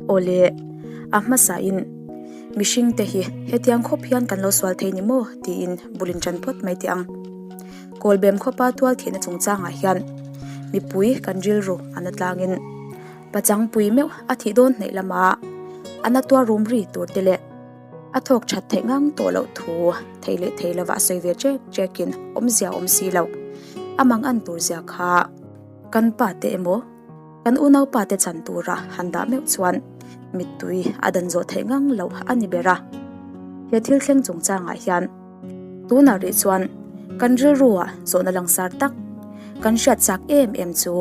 Awle, a hmasain mihringte hi hetiang khawp hian kan lo sual thei ni maw tiin bul in ṭan phawt mai teh ang. Kawlbem khawpa tual thihna chungchangah hian mipui kan rilru a na tlangin pachangpui meuh a thih dawn hnaih lama a na tuar rum ri tur te leh a thawk that theih ngang tawh loh thu thei leh thei lova a sawi ve ṭek ṭekin awmzia awm si lo. A mang an tur zia kha kan pa te emaw kan unaupa te chan tura han dah meuh chuan mittui a dan zawh theih ngang loh a ni ber a. He thil thleng chungchangah hian Tunah rih chuan kan rilruah zawhna langsar tak kan hriat chak em em chu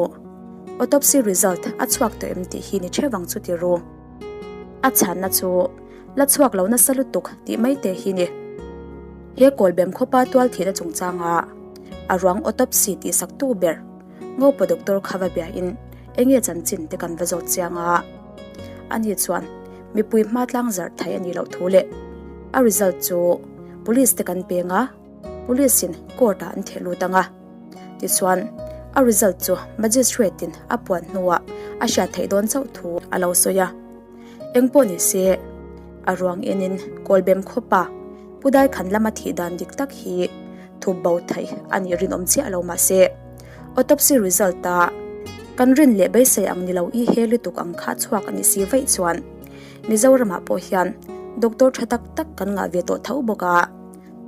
autopsy result a chhuak tawh em tih hi ni theuh ang chu ti ru. A chhanna chu la chhuak lo nasa lutuk tih mai te hi ni. He kawlbem khawpa tual thihna chungchanga a ruang autopsy tih sak tu ber Ngopa doctor kha va biain enge chanchin te kan va zawt chiang a. Ani chuan mipui hma tlang zarh thai a nih loh thu leh a result chu police te kan peng a, police in court ah an theh lut ang a. Tichuan a result chu magistrate in a puan hnuah a hriat theih dawn chauh thu a lo sawi a. Engpawh ni se a ruang enin Kawlbem khawpa Pu Daikhan lama thih dan dik tak hi thup bo theih a nih rinawm chiah lo mahse autopsy result a kan rin leh beisei ang ni lo i he lutuk ang kha chhuak a ni si vaih chuan Mizoramah pawh hian doctor tha tak tak kan ngah ve tawh tho bawk a,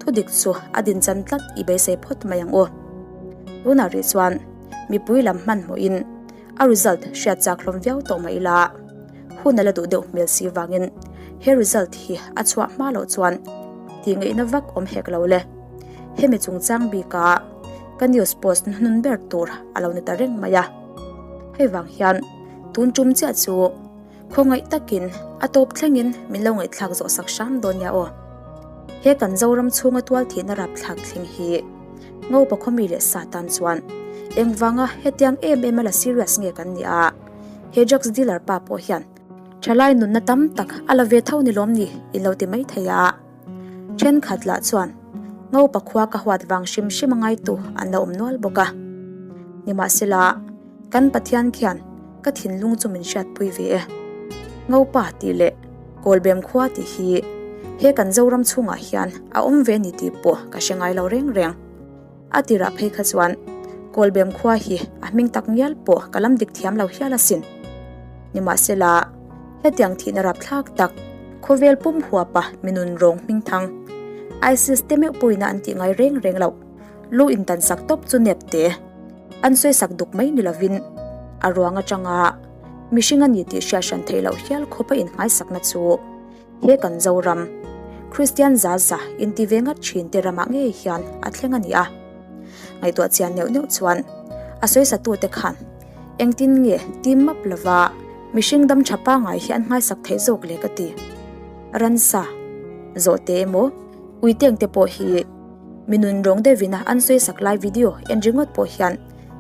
thudik chu a dinchan tlat i beisei phawt mai ang u. Tunah rih chuan mipui lam hmanhmawhin a result hriat chak hlawm viau tawh mai ila hun a la duh deuh hmel si vangin he result hi a chhuah hma loh chuan tih ngaihna vak awm hek lo le. Hemi chungchang bika ka news post hnun ber tur a lo ni ta reng mai a. Hei vang hian tun tum chiah chu khawngaih takin a tawp thlengin min lo ngaihthlak zawh sak hram dawn nia aw. He kan Zoram chhunga tual thihna rapthlak thleng hi Ngopa khawmi leh sa tan chuan engvanga hetiang em em a la serious nge kan nih a, he drugs dealer pa pawh hian thalai nunna tam tak a la ve tho ni lawm ni i lo ti mai thei a. Thenkhat lah chuan Ngopa khua ka huat vang hrim hrim a ngaitu an la awm nual bawk a. Nimahsela kan Pathian khian ka thinlung chu min hriatpui ve e. Ngopa tih leh Kawlbem khua tih hi he kan Zoram chhungah hian a awm ve ni tih pawh ka hre ngai lo reng reng. A tirah phei kha chuan Kawlbem khua hi a hming tak ngial pawh ka lam dik thiam lo hial asin. Nimahsela, hetiang thihna rapthlak tak khawvel pum huapa minun rawng hming thang ISIS te meuh pawina an tih ngai reng reng loh lu intan sak tawp chu nep te an sawi sak duk mai ni lovin a ruang atanga Mihring a ni tih hriat hran theih loh hial khawp a innghaisakna chu he kan Zoram, Kristian za za inti ve ngat thin te ramah ngei hian a thleng a ni a. Ngaihtuah chian neuh neuh chuan a sawisatute khan engtin nge tim map lova mihring dam tha pangngai hi an nghaisak theih zawk le ka ti. Ransa, zawhte emaw, uiteng te pawh hi mi nun rawng deuhvina an sawisak lai video en ringawt pawh hian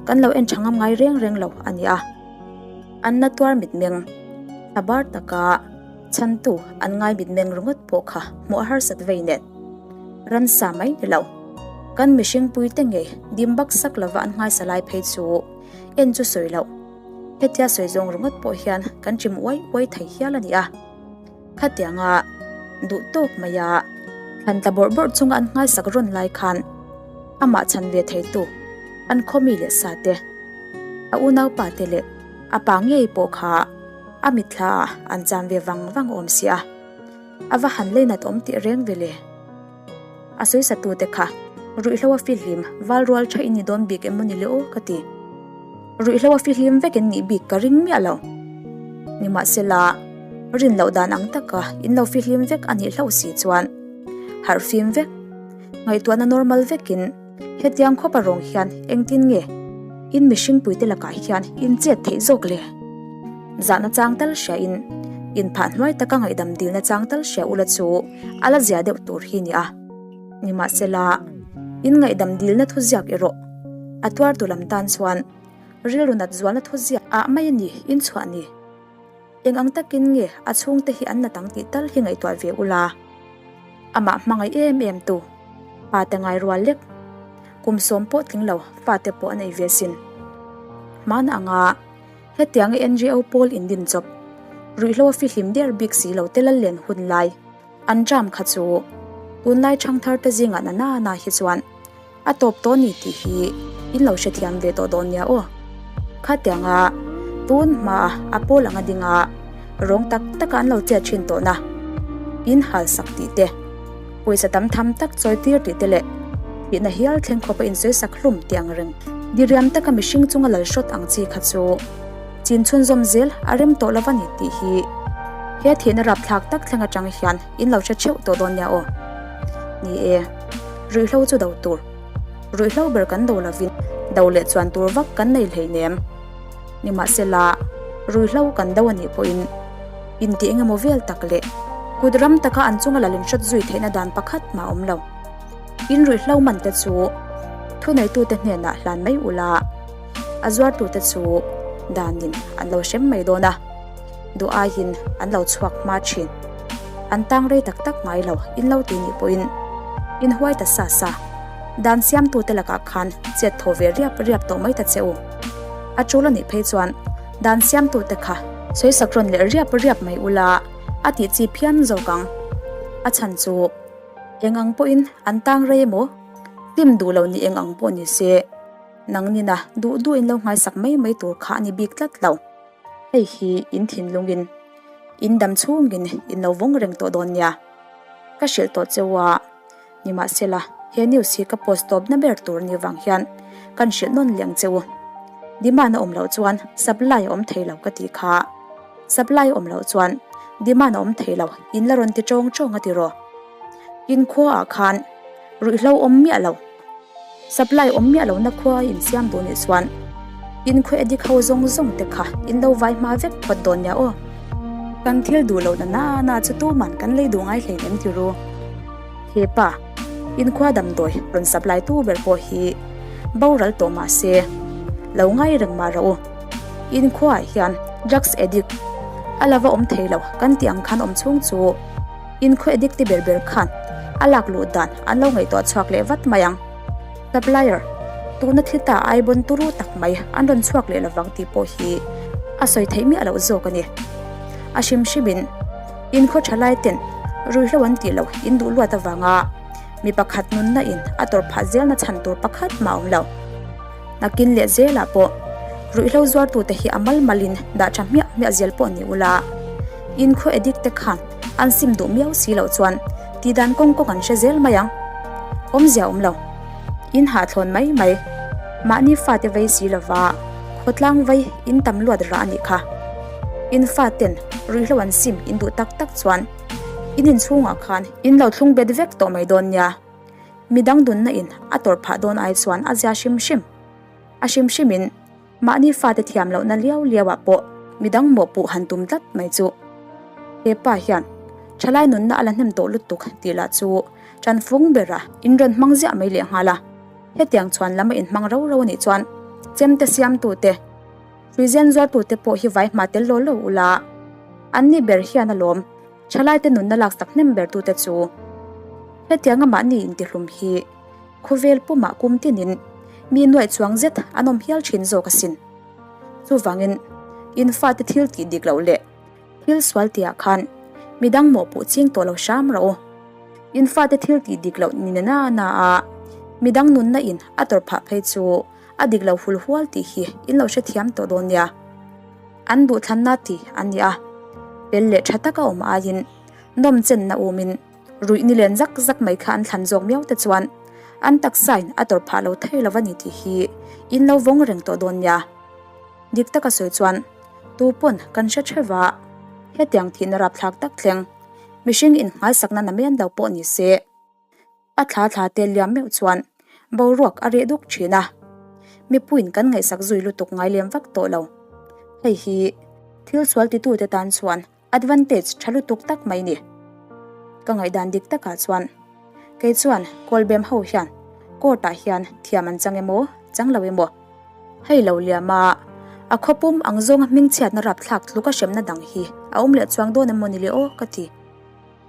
kan lo en tha ngam ngai reng reng lo a ni a. An na tuar mitmeng a bar taka chhantu an ngai mitmeng ringawt pawh kha hmuh a harsat vei nen. Ransa mai ni lo. Kan mihring puite ngei dim bak sak lova an nghaisa lai phei chu en chu sawi loh. Hetia sawi zawng ringawt pawh hian kan chim uai uai thei hial a ni a. Khatianga duh tawk maia thlan tla bawrh bawrh chunga an nghaisak rawn lai khan amah chhan ve theitu an khawmi leh sa te, a unaupa te leh a pa ngei pawh kha a mitthla ah an cham ve vang vang awm si a, a va han leinat awm tih reng ve le. A sawisatu te kha ruihhlo a fihlim val rual tha in ni dawn bik emaw ni le aw ka ti. Ruihhlo a fihlim vek in nih bik ka ring miah lo. Nimahsela, rin loh dan ang taka in lo fihlim vek a nih hlauh si chuan harh fim vek, ngaihtuahna normal vekin hetiang khawpa rawng hian engtin nge in mihring puite lakah hian in chet theih zawk le? Zahna chang tal hria in inphah hnuai taka ngaihdam dilna chang tal hria ula chu a la zia deuh tur hi ni a. Nimahsela, in ngaihdam dilna thuziak erawh a tuartu lam tan chuan rilru nat zualna thuziak ah mai a ni in chhuah ni. Eng ang takin nge a chhungte hi an nat ang tih tal hi ngaihtuah ve ula. Amah hmangaih em em tu, pate ngai rual lek, kum sawm pawh tling lo fate pawh a nei ve sin. Hmana anga hetianga NGO pawl in din chawp. Ruihhlo a fihlim der bik si lo te lal len hun lai an jam kha chu tunlai thangthar te zingah na na na hi chuan a tawp tawh ni tih hi in lo hrethiam ve tawh dawn nia aw. Khatianga tun hmaa a pawl anga dinga rawng tak taka an lo chet thin tawhna in hal sak tih te, pawisa tam tham tak chawi tir tih te leh thihna hial thleng khawpa insawi sak hlum tih ang reng diriam taka mihring chunga lal hrawt ang chi kha chu chin chhunzawm zel a rem tawh lo a ni tih hi he thihna rapthlak tak thleng atang hian in lo hre theuh tawh dawn nia aw. Ni e, ruihhlo chu do tur. Ruihhlo ber kan do lovin do leh chuan tur vak kan nei hleinem. Nimahsela, ruihhlo kan do a nih pawhin intih eng emaw vel tak leh kut ram taka an chunga la linhrawt zui theihna dan pakhat mah a awm lo. In ruihhlo man te chu thuneitute hnenah hlan mai ula, a zuartute chu danin an lo hrem mai dawn a, duh aiin an lo chhuak hma thin. An tang rei tak tak ngai lo in lo ti nih pawhin in huai ta sa sa. Dan siamtute lakah khan chet thaw ve riap riap tawh mai ta che u. A tul a nih phei chuan dan siamtute kha sawisak rawn leh riap riap mai ula a tih chi phian zawk ang. A chhan chu eng ang pawhin an tang rei emaw hlim duh lo ni eng ang pawh ni se nang nina duh duh in lo nghaisak mai mai tur kha a ni bik tlat lo. Hei hi in thinlungin in dam chhungin in lo vawng reng tawh dawn nia. Ka hrilh tawh cheu a. Nimahsela, he news hi ka post tawpna ber tur ni vang hian kan hrilh nawn leh ang che u. Demand a awm loh chuan supply a awm thei lo ka tih kha. Supply a awm loh chuan demand a awm thei lo in la rawn ti tawng tawng a ti rawh. In khuaah khan ruihhlo awm miah lo. Supply awm miah lohna khua in siam duh nih chuan in khaw edik ho zawng zawng te kha in lo vai hma vek phawt dawn nia aw. Kan thil duh lohna na na chu tuman kan lei duh ngai hlein em ti ru. He pa, in khua damdawi rawn supply tu ber pawh hi boral tawh mah se lo ngai reng mah rawh u. In khuaah hian drugs addict a lova awm thei lo kan tih ang khan awm chhung chu In khaw addict te ber ber khan a lak luh dan an lo ngaihtuah chhuak leh vat mai ang. Supplier, tuna thil ta ai bawn turu tak mai an rawn chhuak leh lovang tih pawh hi a sawi theih miah loh zawk a ni. A hrim hrimin in khaw tha lai ten ruihhlo an tih loh in duh luat avanga mi pakhat nunna in a tawrh phah zelna chhan tur pakhat mah a awm lo. Nakin leh zelah pawh ruihhlo zuartute hi a mal malin dah tha hmiah hmiah zel pawh ni ula, in khaw addict te khan an sim duh miau si loh chuan tihdan kawng kawng an hre zel mai ang. Awmzia awm lo. In hahthlawn mai mai. Mahni fate vei si lova khawtlang vei in tam luat rah a nih kha. In faten ruihhlo an sim in duh tak tak chuan in inchhungah khan in lo thlung bet vek tawh mai dawn nia. Midang dunna in a tawrh phah dawn ai chuan a zia hrim hrim. A hrim hrim in mahni fate thiam lohna liau liau ah pawh midang mawhpuh han tum tlat mai chu. He pa hian thalai nunna a la hnem tawh lutuk tih lah chu tanfung bera in rawn hmang ziah mai leh nghal a. Hetiang chuan lam a inhmang ro ro anih chuan chemte siamtute, hruizen zuartute pawh hi vai hma tel law law ula anni ber hian alawm. Thalaite nunna laksak hnem ber tute chu hetianga mahni intihlum hi khawvel pumah kum tinin mi nuaih chuang zet an awm hial thin zawk asin. Chuvangin in fate thil tih dik loh leh thil sual tihah khan midang mawhpuh ching tawh lo hram rawh u. In fate thil tih dik loh ni na na a midang nunna in a tawrh phah phei chu a dik lo hul hual tih hi in lo hrethiam tawh dawn nia. An duhthlanna ti an ni a, pel leh tha taka awm aiin nawm chenna umin ruih ni len zak zak mai kha an thlan zawk miau te chuan an taksain a tawrh phah lo thei lo a ni tih hi in lo vawng reng tawh dawn nia. Dik taka sawi chuan tu pawn kan hre theuh a, hetiang thihna rapthlak tak thleng mihring innghaisakna namen lo pawh ni se. A thla thla te liam meuh chuan boruak a reh duk thin a, mipuiin kan ngaihsak zui lutuk ngai lem vak tawh lo. Hei hi thil sual titute tan chuan advantage tha lutuk tak mai ni. Ka ngaihdan dik takah chuan kei chuan Kawlbem ho hian court ah hian thiam an chang emaw chang lo emaw hei lo liam a, a khawpum ang zawnga hmingchhiatna rapthlak tluka hremna dang hi a awm leh chuang dawn emaw ni le aw ka ti.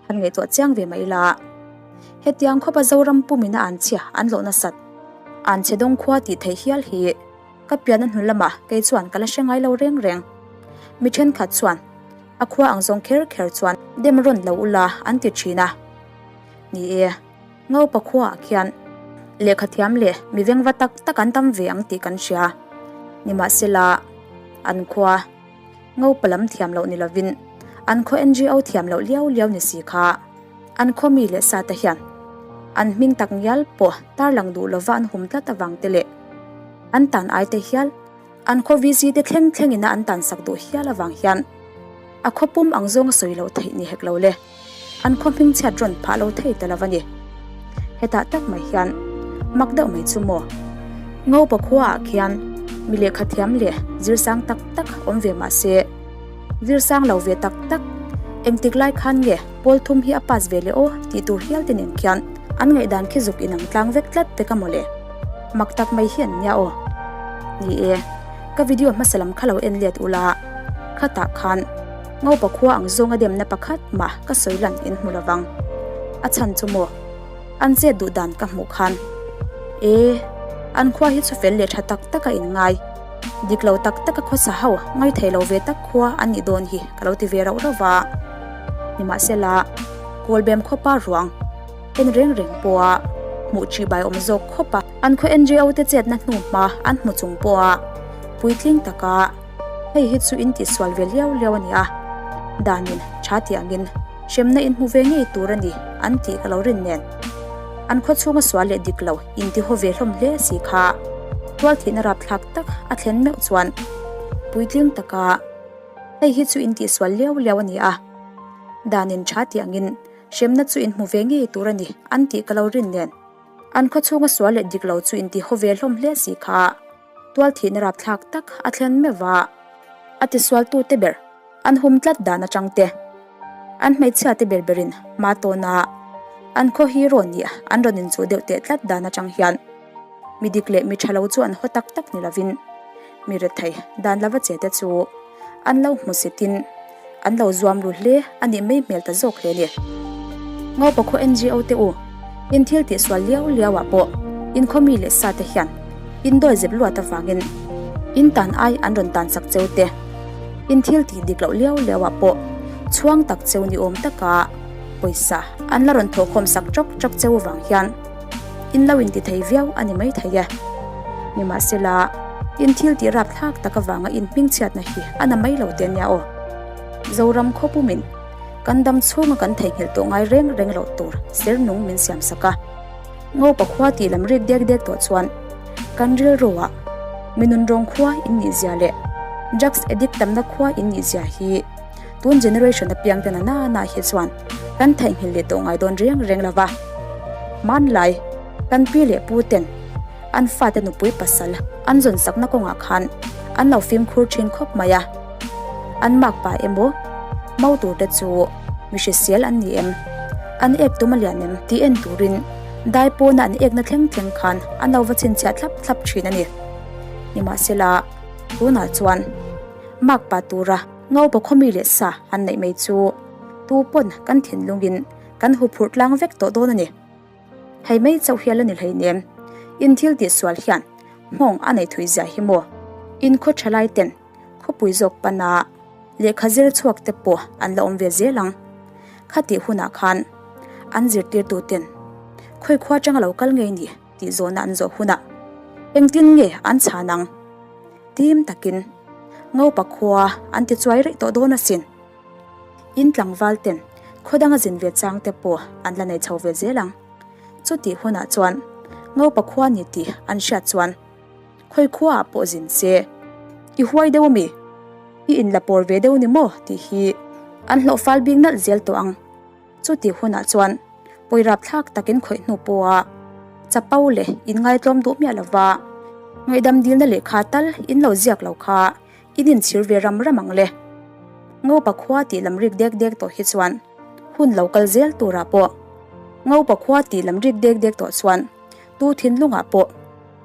Han ngaihtuah chiang ve mai ila. Hetiang khawpa Zoram pumina an chhia an lawh nasat. An chhe dawng khua tih theih hial hi ka pianna hnu lamah kei chuan ka la hre ngai lo reng reng. Mi thenkhat chuan. A khua ang zawng kher kher chuan dem rawn lo ula an ti thin a. Ni e, Ngopa khuaah khian lehkha thiam leh mi vengva tak tak an tam ve ang tih kan hria. Nimahsela, an khua Ngopa lam thiam loh ni lovin an khaw NGO thiam loh liau liau ni si kha an khaw mi leh sa te hian an hming tak ngial pawh tarlang duh lova an hum tlat avang te leh an tan ai te hial An khaw VC te thleng thleng ina an tan sak duh hial avang hian a khaw pum ang zawng a sawi loh theih ni hek lo le. An khaw hming chhiat rawn phah lo thei ta lo a ni. Hetah tak mai hian mak deuh mai chu maw? Ngopa khuaah khian mi lehkha thiam leh zirsang tak tak awm ve mah se, zirsang lo ve tak tak engtik lai khan nge pawl thum hi a pass ve leh aw tih tur hial te nen khian an ngaihdan khi zuk inang tlang vek tlat pek a mawle. Mak tak mai hi an nia aw. Ni e, ka video hmasa lam kha lo en let ula, khatah khan Ngopa khua ang zawnga demna pakhat mah ka sawi lan in hmu lovang. A chhan chu maw? An chet duh dan ka hmuh khan. E, an khua hi chu fel leh tha tak tak a in ngai. Dik lo tak tak a khawsa ho ngaithei lo ve tak khua an nih dawn hi ka lo ti ve rauh rauh va. Nimahsela, Kawlbem khawpa ruang. En reng reng pawha hmuh ṭih bai awm zawk khawp a. An khaw NGO te chetna hnu hma an hmu chung pawha puitling taka hei hi chu in tihsual ve liau liau a ni a, danin tha tih angin hremna in hmu ve ngei tur a ni an tih ka lo rin nen. An khaw chhunga sual leh dik lo intihaw ve hlawm hle si kha tualthihna rapthlak tak a thlen meuh chuan puitling taka hei hi chu in tihsual liau liau a ni a, danin tha tih angin Hremna chu in hmu ve ngei tur a ni an tih ka lo rin nen. An khaw chhunga sual leh dik lo chu in ti haw ve hlawm hle si kha. Tual thihna rapthlak tak a thlen meuh va. A tisualtute ber an hum tlat dan atang te, an hmeichhiate ber berin hma tawna an khaw hero nih an rawn inchuh deuh teh tlat dan atang hian mi dik leh mi tha lo chu an haw tak tak ni lovin mi rethei dan lova che te chu an lo hmu sitin An lo zuam ru hle a nih mai hmel ta zawk hle ni. Ngaupa khaw NGO te u, in thil tih sual liau liau ah pawh in khaw mi leh sa te hian in dawi zep luat avangin in tan ai an rawn tan sak cheu te, in thil tih dik loh liau liau ah pawh chhuang tak cheu ni awm taka pawisa an la rawn thawhkhawm sak chawk chawk cheu vang hian in lo inti thei viau a ni mai thei e. Nimahsela, in thil tih rapthlak tak avanga in hmingchhiatna hi a na mai lo te nia aw. Zoram khawpumin kan dam chhunga kan theihnghilh tawh ngai reng reng loh tur ser nung min siam sak a. Ngopa khua tih lam rik dek dek tawh chuan kan rilruah mi nunrawng khua in nih zia leh drugs addict tamna khua in nih zia hi Tun generation apiang te na na na hi chuan kan theihnghilh leh tawh ngai dawn reng reng lova. Hmanlai kan pi leh pu ten an fate nupui pasal an zawn sakna kawngah khan an lo fimkhur thin khawp mai a. An makpa emaw mau tur te chu mi hrisel an ni em? An ek tum a lian em tih en turin dai pawna an ekna thleng thleng khan an lo va chhinchhiah thlap thlap thin a ni. Nimahsela tunah chuan makpa tura Ngaupa khawmi leh sa an neih mai chu tu pawn kan thinlungin kan hu phurh tlang vek tawh dawn a ni. Hei mai chauh hi a la ni hleinem, in thil tih sual hian nghawng a nei thui zia hi maw? In khaw tha lai ten khawpui zawk pana lehkha zir chhuak te pawh an la awm ve zel ang. Khatih hunah khan an zirtirtu ten khawi khua atanga lo kal ngei ni tih zawhna an zawh hunah engtin nge an chhan ang? Tim takin Ngopa khua an ti chuai rih tawh dawn asin. In tlangval ten khaw danga zin ve chang te pawh an la nei chho ve zel ang. Chutih hunah chuan Ngopa khua ni tih an hriat chuan khawi khuaah pawh zin se, I huai deuh ami? I inla pawr ve deuh ni maw? tih hi an hlawh fal bik nalh zel tawh ang. Chutih hunah chuan pawirap thlak takin khawih hnu pawha chapo leh inngaitlawm duh miah lova ngaihdam dilna lehkha tal in lo ziak lo kha in inchhir ve ram ram ang le. Ngopa khua tih lam rik dek dek tawh hi chuan hun lo kal zel turah pawh Ngopa khua tih lam rik dek dek tawh chuan tu thinlungah pawh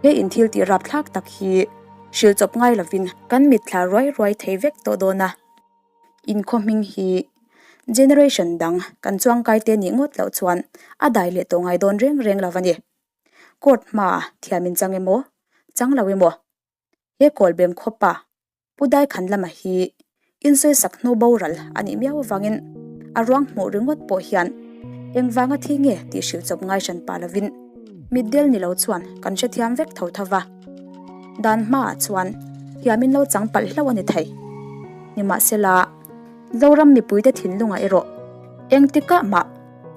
he inthil tih rapthlak tak hi hrilh chawp ngai lovin kan mitthla ruai ruai thei vek tawh dawn a. Inkhaw hming hi generation dang kan chuangkai te nih ngawt loh chuan a dai leh tawh ngai dawn reng reng lo a ni. Court hmaah thiam in chang emaw, chang lo emaw? He Kawlbem khawpa Pu Daikhan lama hi. Insawisak hnu boral a nih miau avangin a ruang hmuh ringawt pawh hian engvanga thi nge tih hrilh chawp ngai hran pah lovin mitdel ni lo chuan kan hrethiam vek tho tho va. Dan hmaah chuan thiamin lo chang palh hlauh a ni thei. Nimahsela, Zoram mipuite thinlungah erawh engtikah mah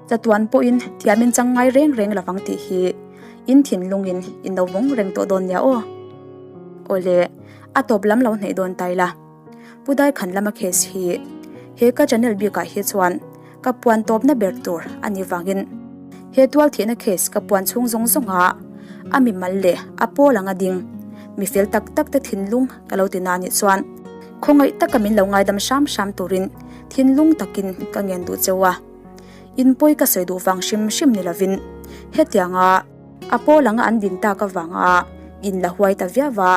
chatuan pawhin thiamin chang ngai reng reng lovang tih hi in thinlungin in lo vawng reng tawh dawn nia aw. Awle, a tawp lam lo hnaih dawn ta ila. Pu Daikhan lama case hi he ka channel bikah hi chuan ka puan tawpna ber tur a nih vangin he tual thihna case ka puan chhung zawng zawng a a mimal leh a pawl anga ding mi fel tak tak te thinlung ka lo ti na nih chuan khawngaih taka min lo ngaidam hram hram turin thinlung takin ka ngen duh cheu a in pawi ka sawi duh vang hrim hrim ni lovin hetianga a pawl anga an din tak avanga in la huai ta viau a.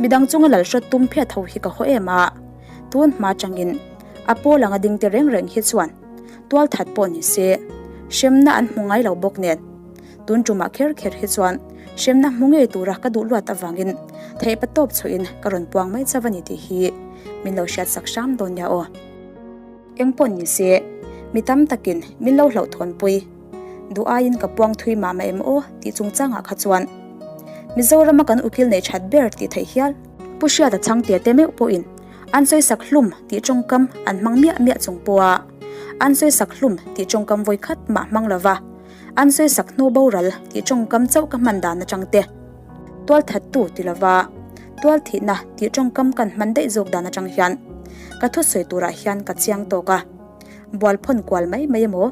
Midang chunga lal hrawt tum phiat ho hi ka haw em a, tun hma tangin a pawl anga ding te reng reng hi chuan tual that pawh ni se hremna an hmu ngai lo bawk nen tun tumah kher kher hi chuan hremna hmu ngei tura ka duh luat avangin theihpa tawp chhuahin ka rawn puang mai chauh a ni tih hi min lo hriatsak hram dawn nia aw. Eng pawh ni se mi tam takin min lo hlauhthawnpui. Duh aiin ka puang thui mah mah em aw tih chungchangah kha chuan Mizorama kan ukil nei that ber tih theih hial. Pu Hriata chhangte te meuh pawhin an sawisak hlum tih tawngkam an hmang miah miah chung pawha an sawisak hlum tih tawngkam vawi khat mah hmang lova an sawisak hnu boral tih tawngkam chauh ka hman dan atang te tualthattu ti lova tualthihna tih tawngkam kan hman daih zawk dan atang hian ka thusawi turah hian ka chiang tawk a. Bual phawn kual mai mai emaw,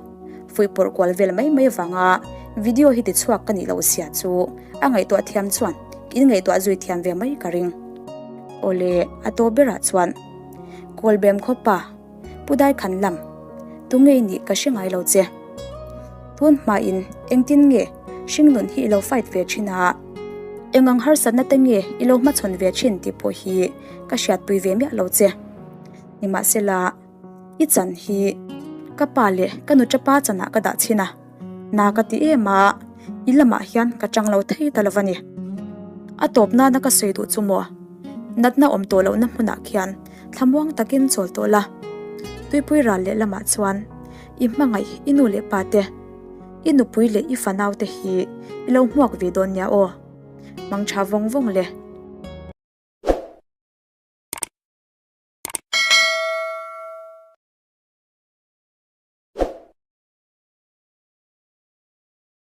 fuihpawrh kual vel mai mai avanga video hi tichhuak ka nih loh zia chu a ngaihtuah thiam chuan in ngaihtuah zui thiam ve mai ka ring. Awle, a tawp berah chuan Kawlbem khawpa Pu Daikhan lam tunge i nih ka hre ngai lo che. Tun hmain engtin nge hringnun hi i lo fight ve thin a, eng ang harsatna te nge i lo hmachhawn ve thin tih pawh hi ka hriatpui ve miah lo che. Nimahsela. I chan hi ka pa leh ka nu tapa chanah ka dah chhin a, na ka ti em a, i lamah hian ka chang lo thei ta lo a ni. A tawp nana ka sawi duh chu maw? Natna awm tawh lohna hmunah khian thlamuang takin chawl tawh la. Tuipui ral leh lamah chuan i hmangaih i nu leh pa te, i nupui leh i fanau te hi i lo hmuak ve dawn nia aw. Mangtha vawng vawng le.